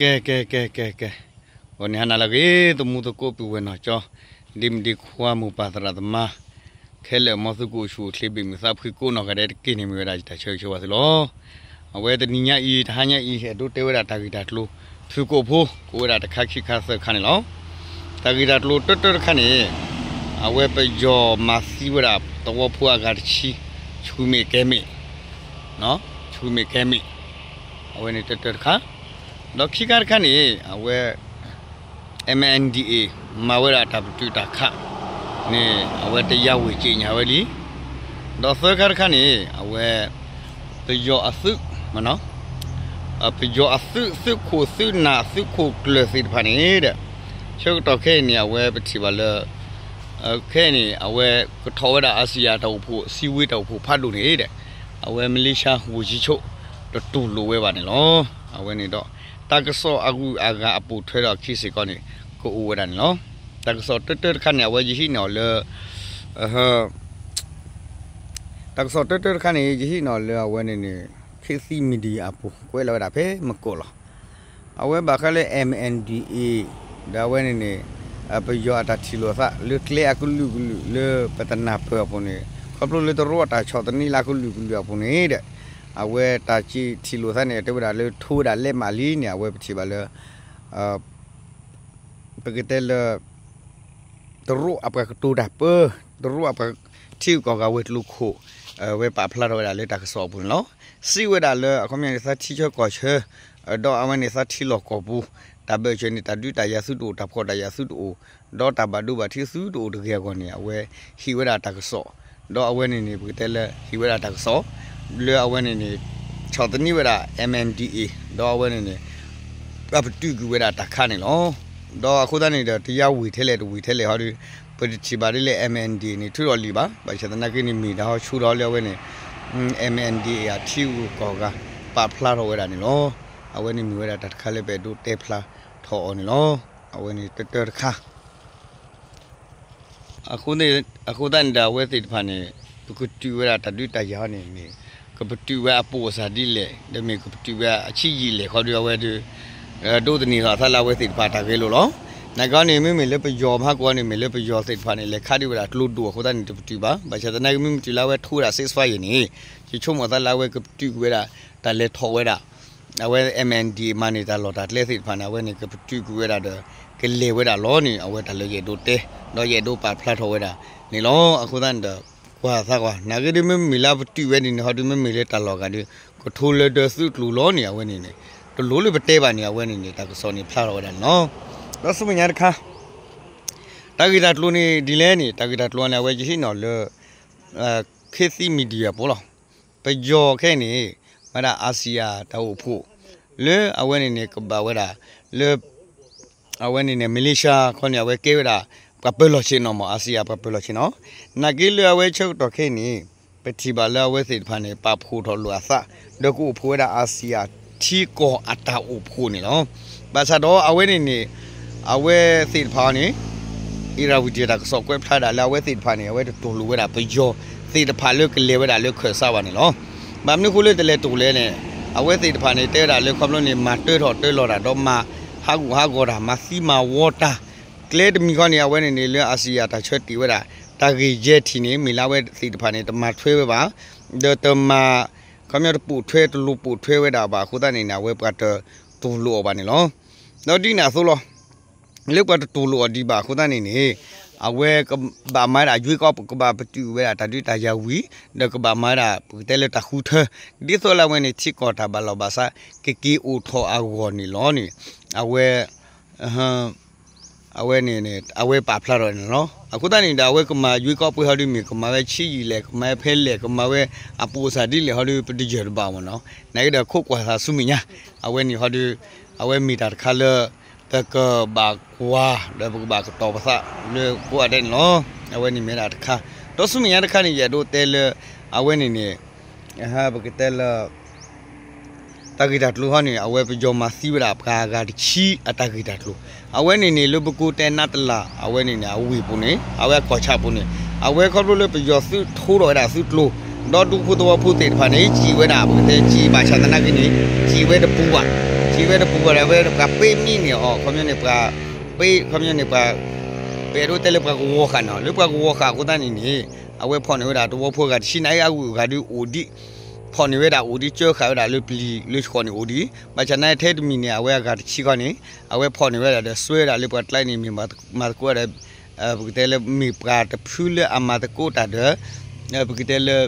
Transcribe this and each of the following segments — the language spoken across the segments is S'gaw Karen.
ကဲ ကဲ ကဲ ကဲ ကဲ, ဂီၤန့ၣ်ဟါနၤလၢအဂ့ၤ သမူသကိးပုၢ်ဝဲၢ်နီၢ်ကၠီ, ဒ့မုၣ်ဒ့ခွါမိၢ်ပၢ်သရၣ်သမါ, ခဲလၢာ်မ်သုကအိၣ်ဆူၣ်အိၣ်ချ့ ဘ့ၣ်မုၢ်သးဖှံကိးနီၢ်ဂၤဒဲးတက့ၢ်န့ၣ် မ့ၢ်ဝဲဒၣ်ယတၢ်ဆၢဂ့ၤဆၢဝါသုလီၤ. အဝဲတနံၤညါအံၤ တဟါညါအံၤ အဲၣ်ဒိးတဲဝဲဒၣ်တၢ်ဂ့ၢ်တၢ်ကျိၤ ဖုၣ်ကိာ်ဖိ ကိးဝဲဒၣ်တခါခံခါသၢခါန့ၣ်လီၤ. တၢ်ဂ့ၢ်တၢ်ကျိၤတၢတၢတခါန့ၣ် အဝဲပယီၤမၤသံဝဲဒၣ်သဝီဖိအဂၤတဆံ ဆူမဲာ်ကဲမဲာ် ဆူမဲာ်ကဲမဲာ်, အဝဲန့ၣ်တၢတၢတခါ, ဒီးခံခါတခါန့ၣ် အဝဲ MNDAA မၤဝဲဒၣ်တၢ်ပတုာ်တၢ်ခးန့ၣ် အဝဲတယၤဝ့ၢ်က့ညါဝဲလံ. ဒီးသၢခါတခါန့ၣ် အဝဲ ပယီၤအသုး ပယီၤအသုး သုးခိၣ်သုးနၢ်သုးခိၣ်ကျၢၢ်သ့ၣ်တဖၣ်န့ၣ်ဒီး ဆၢကတီၢ်ခဲအံၤန့ၣ် အဝဲပထံၣ်ဘၣ်လၢ ခဲအံၤန့ၣ် အဝဲကထီၣ်ဝဲဒၣ် ASEAN တၢ်အိၣ်ဖှိၣ် စံဝ့တၢ်အိၣ်ဖှိၣ်ဖးဒိၣ်န့ၣ်ဒီး အဝဲမလ့ၡါ ဝူၤကၠံဆိ တတူၢ်လိာ်ဝဲဘၣ်န့ၣ်လီၤ. အဝဲန့ၣ်ဒီး တၢ်ကစီၣ်အဂုၤအဂၤအပိာ်ထွဲဒီးအခံစ့ၢ်ကီးန့ၣ် ကအိၣ်ဝဲဒၣ်န့ၣ်လီၤ. တၢ်ကစီၣ်တၢတၢတခါန့ၣ် အဝဲယဟံးန့ၢ်အီၤလၢ တၢ်ကစီၣ်တၢတၢတခါန့ၣ် ယဟံးန့ၢ်အီၤလၢအဝဲန့ၣ်န့ၣ် ခေတ်သစ် Media အပူၤ ကွဲးလီၤဝဲဒၣ်ဖဲမုၢ်ကိၣ်လီၤ. အဝဲဘၣ်ဃးလၢ MNDAA ဒီးအဝဲန့ၣ်န့ၣ် ပယီၤအတၢ်ထံၣ်လိာ်သးလၢကျဲအကလုာ်ကလုာ်လၢပတနၢ်ပၢၢ်အပူၤန့ၣ် ခီဖျိလၢတရူးအတၢ်ဆီၣ်သနံးလၢအကလုာ်ကလုာ်အပူၤန့ၣ်ဒီး အဝဲတၢ်ထံၣ်လိာ်သးန့ၣ် တဲဝဲဒၣ်လၢထိဝဲဒၣ်လဲးမးလံန့ၣ် အဝဲပထံၣ်ဘၣ်လၢ ပကတဲလၢ တရူးအပှၤကတိၤတၢ်ပၢ တရူးအပှၤထံဂုၤကီၢ်ဂၤဝဲၤကျိၤခိၣ် ဝဲပာ်ဖျါထီၣ်ဝဲဒၣ်လၢတၢ်ကစီၣ်အပူၤန့ၣ်လီၤ. စံးဝဲဒၣ်လၢအခီပညီန့ၣ် သးထံဆၢကီၢ်ဆၢ ဒီးအဝဲန့ၣ်သးထံလီၢ်ကီၢ်ပူၤ တၢ်ဘၢၣ်စၢၤန့ၣ် တၢ်ဒုးတၢ်ယၤသုတအိၣ် တၢ်ဖှီၣ်တၢ်ယာ်သုတအိၣ် ဒီးတၢ်ဘၣ်ဒိဘၣ်ထံးသုတအိၣ်တဂ့ၤအဂီၢ်န့ၣ် အဝဲဟ့ၣ်ဝဲဒၣ်တၢ်ကစီၣ် ဒီးအဝဲန့ၣ်န့ၣ် ပကတဲလၢဟ့ၣ်ဝဲဒၣ်တၢ်ကစီၣ် လၢအဝဲန့ၣ်န့ၣ် ဆီၣ်သနံးဝဲဒၣ် MNDAA ဒီးအဝဲန့ၣ်န့ၣ် ပတုာ်ကွံာ်ဝဲဒၣ်တၢ်ခးန့ၣ်လီၤ. ဒီးအဃိသတးန့ၣ်ဒီး တယၤဝ့ၢ်ထဲလဲၣ်တဝ့ၢ်ထဲလဲၣ်ဟီဒီး ပတထံၣ်ဘၣ်ဒ်လဲၣ် MNDAA န့ၣ် ထုးထီၣ်လံာ်ဘၣ်. ဘၣ်ဆၣ်သနာ်က့န့ၣ် မ့ၢ်တၢ်ဟီဆူၣ်ထီၣ်လၢအဝဲန့ၣ် MNDAA အထံဂုၤကီၢ်ဂၤ ပာ်ဖျါထီၣ်ဝဲဒၣ်န့ၣ်လီၤ. အဝဲန့ၣ်မ့ၢ်ဝဲဒၣ်တၢ်တခါလၢပအဲၣ်ဒိးတဲဖျါထီၣ်အီၤန့ၣ်လီၤ. အဝဲန့ၣ်တၢတၢတခါ အဃိသတးန့ၣ်ဒီး အဝဲသ့ၣ်တဖၣ်န့ၣ် ပကတုာ်ဝဲဒၣ်တၢ်ဒုးတၢ်ယၤဟီန့ၣ်န့ၣ် ကပတုာ်ဝဲအပိာ်အစၢ်ဒ်လဲၣ် ဒီးမ့ၢ်ကပတုာ်ဝဲအဆံးယံာ်လဲၣ်ခီဒီး အဝဲဒီး ဒိးသန့ၤထီၣ်အသးလၢအဝဲသ့ၣ်တဖၣ်တၢ်ဂဲၤလိာ်လီၤ. နာ်က့န့ၣ် မ့မ့ၢ်လၢပယီၤမဟါကီန့ၣ် မ့ၢ်လၢပယီၤသ့ၣ်တဖၣ်န့ၣ် လဲၤခးဒံးဝဲဒၣ်ကျိဒိၣ်အဃိသတးန့ၣ် တပတုာ်ဘၣ်. ဘၣ်ဆၣ်သနာ်က့ မ့မ့ၢ်တုၤလၢအဝဲထိဝဲဒၣ် ceasefire န့ၣ် ယဆိကမိၣ်အသးလၢအဝဲကပတုာ်ကွံာ်ဝဲဒၣ် တၢ်လဲၤထီၣ်ဝဲဒၣ် အဝဲ MNDAA မၤန့ၢ်တၢ်လီၢ်တၢ်ကျဲသ့ၣ်တဖၣ်န့ၣ် အဝဲန့ၣ် ကပတုာ်ကွံာ်ဝဲဒၣ်ဒီး ကလဲၤဝဲဒၣ်လီၤန့ၣ် အဝဲတၢ်လၢယအဲၣ်ဒိးတဲ ဒီးယအဲၣ်ဒိးပာ်ဖျါထီၣ်ဝဲဒၣ်န့ၣ်လီၤ. အဃိသတးန့ၣ်ဒီး ကွၢ်သးကွၢ် နာ်က့ဒ်မ့မ့ၢ်လၢပတုာ်ဝဲန့ၣ်န့ၣ် ဟီဒ်မ့မ့ၢ်လၢတၢ်လီၢ်ဂၤဒီး ကထိလၢဒၢသုးကျိၤလီၤန့ၣ် အဝဲန့ၣ်န့ၣ် တလိၣ်လၢပတဲဘၣ်န့ၣ် အဝဲန့ၣ်န့ၣ် တၢ်ကစီၣ်န့ၣ်ဖျါထီၣ်ဝဲဒၣ်န့ၣ်လီၤ. ဒီးဆူမဲာ်ညါတခါ တၢ်ဂ့ၢ်တၢ်ကျိၤန့ၣ်ဒ်လဲၣ်န့ၣ် တၢ်ဂ့ၢ်တၢ်ကျိၤန့ၣ် အဝဲယဟံးန့ၢ်လၢ ခေတ်သစ် Media အပူၤလီၤ. ပယီၤခဲအံၤန့ၣ် မၤဒၣ် ASEAN တၢ်အိၣ်ဖှိၣ် လၢအဝဲန့ၣ်န့ၣ် ကဘၣ်ဝဲဒၣ် လၢ အဝဲန့ၣ်န့ၣ် မလ့ၡါခီန့ၣ် အဝဲကဲဝဲဒၣ် ပှၤပၢၤလီၢ်ဆ့ၣ်နီၤမး ASEAN ပှၤပၢၤလီၢ်ဆ့ၣ်နီၤ. နာ်က့လၢအဝဲဆၢကတီၢ်ခဲအံၤန့ၣ် ပထံၣ်ဘၣ်လၢအဝဲသ့ၣ်တဖၣ်န့ၣ် ပာ်ဖှိၣ်ထီၣ်လိာ်အသး ဒီးကအိၣ်ဖှိၣ်ဝဲဒၣ် ASEAN ထံကီၢ်အတၢ်အိၣ်ဖှိၣ်န့ၣ်လီၤ. ဘၣ်ဆၣ်ဒီးအဝဲန့ၣ်န့ၣ် အဝဲသ့ၣ်တဖၣ်န့ၣ် အ့ရဝံတံ တၢ်ကစီၣ်ကွဲးဖျါဒၣ်လၢအဝဲသ့ၣ်တဖၣ်န့ၣ် အဝဲတတူၢ်လိာ်ဝဲဒၣ်ပယီၤသ့ၣ်တဖၣ်လၢကလဲၤဝဲဒၣ်လၢခၢၣ်စးဘၣ်န့ၣ်လီၤ. ဘၣ်မနုၤအဃိလၢတလဲၤတူၢ်လဲၣ်န့ၣ် အဝဲသ့ၣ်တဖၣ်န့ၣ် တဲဝဲဒၣ်လၢခီဖျိန့ၣ် မၤတၢထီၣ်တၢလီၤတၢ် ဒီးမၤဟးဂူာ်ဟးဂီၤတၢ် မၤသံမၤဝီတၢ် ကျဲတမံၤဃီန့ၣ် အဝဲန့ၣ်န့ၣ် လၢ ASEAN တၢ်ဆၢတဲာ်ဝဲဒၣ် တၢ်ဂ့ၢ်ယဲၢ်ထံၣ်န့ၣ် မ့ၢ်လၢအဝဲသ့ၣ်တဖၣ်န့ၣ် တမၤထွဲဝဲဘၣ် ဒီးတမၤ ခီပညီတပိာ်ထွဲ တလိၣ်ပိာ်ထွဲဝဲဒၣ်ဘၣ်အဃိသတးန့ၣ်န့ၣ် အဝဲပှၤတတူၢ်လိာ်အီၤဘၣ်န့ၣ်လီၤ. ဒီးဒ်န့ၣ်အသိးလီၤ. လၢပှၤတတူၢ်လိာ်အီၤဒံးဘၣ်အဃိသတးန့ၣ်န့ၣ် အဝဲကဘၣ်မၤဒၣ် ရွေးကောက်ပွဲ ကဘၣ်ပတုာ်ဝဲဒၣ်တၢ်ဒုးတၢ်ယၤဝံၤ ဒီးကဘၣ်မၤဒၣ် ပကတဲလၢတၢ်ဃုထၢ ဒ်သိးလၢအဝဲန့ၣ် ထံကီၢ်တၢ်ဘၣ်လီၢ်ဘၣ်စး ကက့ၤအိၣ်ထီၣ်အဂီၢ်န့ၣ်လီၤန့ၣ် အဝဲ အဝဲန့ၣ်န့ၣ် အဝဲပာ်ဖျါထီၣ်န့ၣ်လီၤ. အဃိသတးန့ၣ်ဒီး အဝဲကမၤ ရွေးကောက်ပွဲ ဟီဒ်မ့ၢ် ကမၤဝဲဆံးယံာ်လဲၣ် ကမၤဝဲဖဲလဲၣ် ကမၤဝဲအပိာ်စၢ်ဒ်လဲၣ်ဟီဒ် ပတယၢၢ်တဘၣ်မ့ၢ်နီၤ. နာ်က့ဒီး ခိးကွၢ်သးဆူမဲာ်ညါ အဝဲန့ၣ်ဟီဒ် အဝဲမ့ၢ်တၢ်တခါလၢ ပကဘၣ်ကွၢ် ဒီးပကဘၣ်ကတီၤပသးလၢကိးဂၤဒဲးန့ၣ်လီၤ. အဝဲန့ၣ်မ့ၢ်ဒၣ်တခါ ဒီးဆူမဲာ်ညါတခါန့ၣ် ယအဲၣ်ဒိးတဲလၢ အဝဲန့ၣ်န့ၣ် ပကတဲလၢ တၢ်ဂ့ၢ်တၢ်ကျိၤဟီန့ၣ် အဝဲပယီၤမၤသံဝဲဒၣ်ပှၤအဂၤတဆံအတၢ်ဂ့ၢ်တၢ်ကျိၤ အဝဲန့ၣ်န့ၣ် လၢပကိးတဲနးတလၢ် အဝဲန့ၣ်န့ၣ် အဝ့ၢ်ပူၤန့ၣ် အဝဲအကီၢ်ဆၣ်ပူၤန့ၣ် အဝဲခီဖျိလၢပယီၤသုးထိထီၣ်ဝဲဒၣ်သုးကျိၤ ဒီးဒူဖိသဝီဖိသ့ၣ်တဖၣ်န့ၣ် စံၣ်ဝဲဒၣ် ပကတဲစံၣ်ဘၣ်ဆၣ်သနာ်က့န့ၣ် စံၣ်ဝဲတပူၤဘၣ်. ဝဲတပူၤဘၣ်ဒီး အဝဲပှၤပ့ၢ်မံန့ၢ်အီၤ ခီပညီန့ၣ် ပှၤပ့ၢ် ခီပညီန့ၣ် ပှၤ ပအဲၣ်ဒိးတဲလၢပှၤကဝီၤဃာ်န့ၣ်လီၤ. လၢပှၤကဝီၤဃာ်အဃိသတးန့ၣ်န့ၣ် အဝဲဖီၣ်န့ၢ်ဝဲဒၣ်တဝီဖိအဂၤတဆံန့ၣ် အဂုၤအဂၤဒုးအိၣ်ဒံး ဖီၣ်န့ၢ်ဝဲဒၣ်အိၣ်ဒံး ကၢဃာ်ဝဲဒၣ်လၢပျံၤလၢဃီန့ၣ်အိၣ်ဒံး ဘၣ်ဆၣ်သနာ်က့ထဲတမံၤန့ၣ် အဝဲအဂၤတဆံခီန့ၣ် အဝဲဖီၣ်န့ၢ်ဝဲဒၣ်ဒီး စွဲဝဲဒၣ်လၢပှၤကျဲန့ၣ် မ့ၢ်မၤသကိးဒီး ပကတဲလၢမ့ၢ်ပှၤတဖုလၢအမၤသကိးတၢ်ဒီး ပကတဲလၢ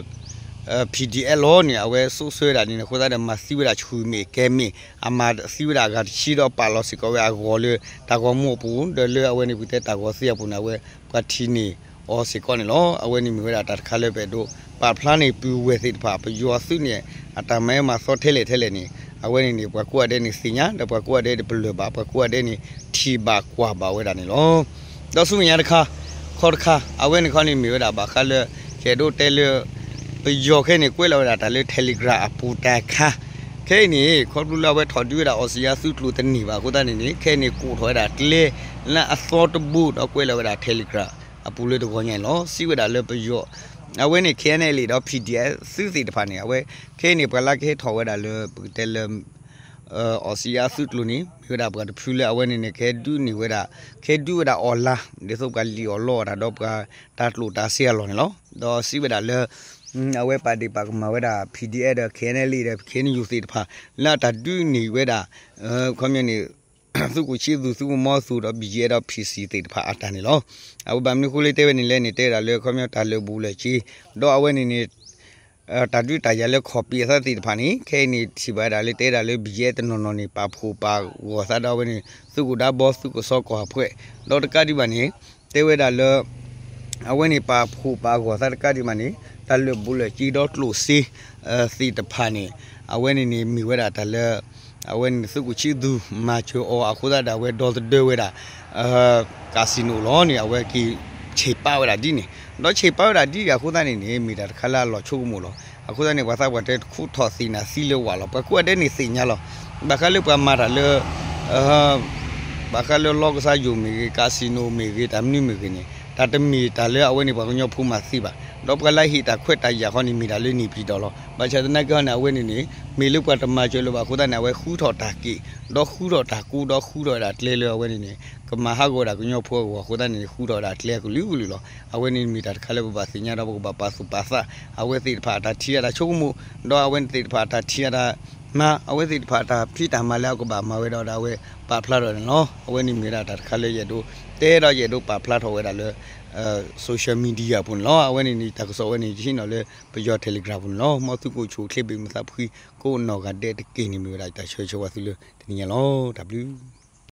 PDF လီၤန့ၣ် အဝဲစိာ်ဆှၢဝဲဒၣ်န့ၣ် အဃိသတးဒီး မၤသံဝဲဒၣ်ဆူၣ်မ့ၢ်ကဲမ့ၢ် အမၤသံဝဲဒၣ်အဂၤတဆံဒီးပာ်လီၤစ့ၢ်ကီးဝဲအဂီၤလၢ တၢ်ဂီၤမူအပူၤ ဒီးလၢအဝဲန့ၣ် ပကတဲတၢ်ဂီၤသ့အပူၤန့ၣ် အဝဲပှၤထံၣ်န့ၢ်အီၤစ့ၢ်ကီးန့ၣ်လီၤ. အဝဲန့ၣ်မ့ၢ်ဝဲဒၣ်တၢ်တခါလၢပအဲၣ်ဒိး ပာ်ဖျါန့ၢ်ပုၢ်ဝဲၢ်သ့ၣ်တဖၣ် ပယီၤသုးန့ၣ် အတၢ်မၤအၢမၤသီထဲလဲၣ်ထဲလဲၣ်န့ၣ် အဝဲန့ၣ်န့ၣ် ပှၤကိးဂၤဒဲးန့ၣ်သ့ၣ်ညါ ဒီးပှၤကိးဂၤဒဲးန့ၣ်ပလၢၢ်ဘၣ် ပှၤကိးဂၤဒဲးန့ၣ် ထံၣ်ဘၣ်ကွၢ်ဘၣ်ဝဲဒၣ်န့ၣ်လီၤ. ဒီးဆူမဲာ်ညါတခါ ခီတခါ အဝဲန့ၣ်ခီန့ၣ်မ့ၢ်ဝဲဒၣ်ဘၣ်ဃးလၢ ယအဲၣ်ဒိးတဲလၢ ပယီၤခဲအံၤန့ၣ် ကွဲးလီၤဝဲဒၣ်တၢ်လၢ Telegram အပူၤတခါ ခဲအံၤန့ၣ် ခီဖျိလၢအဝဲထီၣ်ဒုးဝဲဒၣ် အီစံယါသုးကျိၤတန့ၢ်ဘၣ်အဃိသတးန့ၣ်န့ၣ် ခဲအံၤန့ၣ် ကိးထီၣ်ဝဲဒၣ်ကျဲလၢအသီတဘိ ဒီးကွဲးလီၤဝဲဒၣ် Telegram အပူၤလၢတဂီၤညါအံၤလီၤ. စံးဝဲဒၣ်လၢပယီၤ အဝဲန့ၣ် KNLA ဒီး PDF သုးသ့ၣ်တဖၣ်န့ၣ် အဝဲ ခဲအံၤန့ၣ် ပှၤလၢကဟဲထီၣ်ဝဲဒၣ်လၢ ပကတဲလၢ အီစံယါသုးကျိၤန့ၣ် မ့ၢ်ဝဲဒၣ်ပှၤတဖုလၢအဝဲန့ၣ်န့ၣ် ကဟဲဒုးန့ၢ်ဝဲဒၣ် ကဟဲဒုးဝဲဒၣ် online ဒ်သိးပှၤလံၣ်အီၣ်လီအီၣ်တၢ်ဒီးပှၤတၢ်ကျိၣ်တၢ်စ့အလီၢ်န့ၣ်လီၤ. ဒီးစံးဝဲဒၣ်လၢ အဝဲပာ်ဒ့ၣ်ပာ်ကမၣ်ဝဲဒၣ် PDF ဒီး KNLA ဒီး KNU သ့ၣ်တဖၣ် လၢအတၢ်ဒုးန့ၢ်ဝဲဒၣ် ခီပညီန့ၣ် သုးခိၣ်ဆံးသူၣ် သုးခိၣ်မီသူၣ်ဒီး BGF ဒီး PC သ့ၣ်တဖၣ်အတၢ်န့ၣ်လီၤ. အဝဲဘၣ်မနုၤအဃိလၢတဲဝဲန့ၣ်လဲၣ်န့ၣ် တဲဝဲဒၣ်လၢခီပညီတၢ်လၢာ်ဘူၣ်လၢာ်စ့ ဒီးအဝဲန့ၣ်န့ၣ် တၢ်ဒုးတၢ်ယၤလၢခီၣ်ပံၤအသးသ့ၣ်တဖၣ်န့ၣ် ခဲအံၤန့ၣ်ထံၣ်ဘၣ်ဝဲဒၣ်လၢတဲဝဲဒၣ်လၢ BGF တနီၤနီၤန့ၣ် ပာ်ဖှိၣ်ပာ်ဂီၢ်သးဒီးအဝဲန့ၣ် သုးခိၣ်ဒါဘီ သုးကစီကီၢ်အဖှဲး ဒီးတကးဒံးဘၣ်န့ၣ် တဲဝဲဒၣ်လၢ အဝဲန့ၣ်ပာ်ဖှိၣ်ပာ်ဂီၢ်သးတကးဒံးဘၣ်န့ၣ် တၢ်လၢာ်ဘူၣ်လၢာ်စ့ဒီးကျိၣ်စ့ သ့ၣ်တဖၣ်န့ၣ် အဝဲန့ၣ်န့ၣ်မ့ၢ်ဝဲဒၣ်တၢ်လၢ အဝဲန့ၣ်သုးခိၣ်ဆံးသူၣ်မၤစၢၤအီၤအဃိသတးဒီး အဝဲဒီသဒၢဝဲဒၣ် casino လီၤန့ၣ် အဝဲက့ၤဆဲးပာ်ဝဲဒၣ်ဒ်န့ၣ် ဒီးဆဲးပာ်ဝဲဒၣ်ဒ်အဃိသတးန့ၣ်န့ၣ် မ့ၢ်တၢ်တခါလၢအလီၤဆိကမိၣ်လီၤ. အဃိသတးန့ၣ် ပှၤသးပှၢ်တဲတခူထီၣ်သ့ၣ်နၤသံလၢဝၣ်လီၤ. ပှၤကိးဂၤဒဲးန့ၣ်သ့ၣ်ညါလီၤ. ဘၣ်ဃးလၢပှၤမၤတၢ်လၢ ဘၣ်ဃးလၢလီကစၢ်ယိာ်မ့ၢ်ဂ့ၤ casino မ့ၢ်ဂ့ၤ တၢ်မနုၤမ့ၢ်ဂ့ၤန့ၣ် တၢ်တမ့ၢ်တၢ်လၢအဝဲန့ၣ်ပှၤကညီဖိမၤသ့ဘၣ်. ဒီးပှၤလၢဟ့ၣ်တၢ်ခွဲးတၢ်ယာ်ဃီန့ၣ် မ့ၢ်တၢ်လၢန့ၣ်ပံၤဒီးလီၤ. ဘၣ်ဆၣ်သနာ်က့ဟီန့ၣ် အဝဲန့ၣ်န့ၣ် မ့ၢ်လၢပှၤတမၤစၢၤလၢၤဘၣ်အဃိသတးန့ၣ် အဝဲဃုထီၣ်တၢ်က့ၣ် ဒီးဃုထီၣ်တၢ်ကူ ဒီးဃုထီၣ်ဝဲဒၣ်ကျဲလၢအဝဲန့ၣ်န့ၣ် ကမၤဟးဂီၤဝဲဒၣ်ကညီဖိအဂီၢ်အဃိသတးန့ၣ် ဃုထီၣ်ဝဲဒၣ်ကျဲအကလုာ်ကလုာ်လီၤ. အဝဲန့ၣ်မ့ၢ်တၢ်တခါလၢပဘၣ်သ့ၣ်ညါဒီးပကဘၣ်ပာ်သူၣ်ပာ်သး အဝဲသ့ၣ်တဖၣ်အတၢ်ထံၣ်အတၢ်ဆိကမိၣ် ဒီးအဝဲသ့ၣ်တဖၣ်အတၢ်ထံၣ်အတၢ်မၤ အဝဲသ့ၣ်တဖၣ်အတၢ်ဖံးတၢ်မၤလၢအကဘၣ်မၤဝဲဒီး အဝဲပာ်ဖျါထီၣ်န့ၣ်လီၤ. အဝဲန့ၣ်မ့ၢ်ဝဲဒၣ်တၢ်တခါလၢယအဲၣ်ဒိး တဲဒီးယအဲၣ်ဒိးပာ်ဖျါထီၣ်ဝဲဒၣ်လၢ social media အပူၤန့ၣ်လီၤ. အဝဲန့ၣ်န့ၣ် တၢ်ကစီၣ်ဝဲန့ၣ် ယဟံးန့ၢ်လၢပယီၤ Telegram ပူၤန့ၣ်လီၤ. မ်သုကအိၣ်ဆူၣ်အိၣ်ချ့ ဘၣ်မုာ်သးဖှံ ကိးနီၢ်ဂၤဒဲးတက့ၢ်န့ၣ် မ့ၢ်ဝဲဒၣ်တၢ်ဆၢဂ့ၤဆၢဝါသုလၢတနံၤညါလီၤ. တၢ်ဘျုး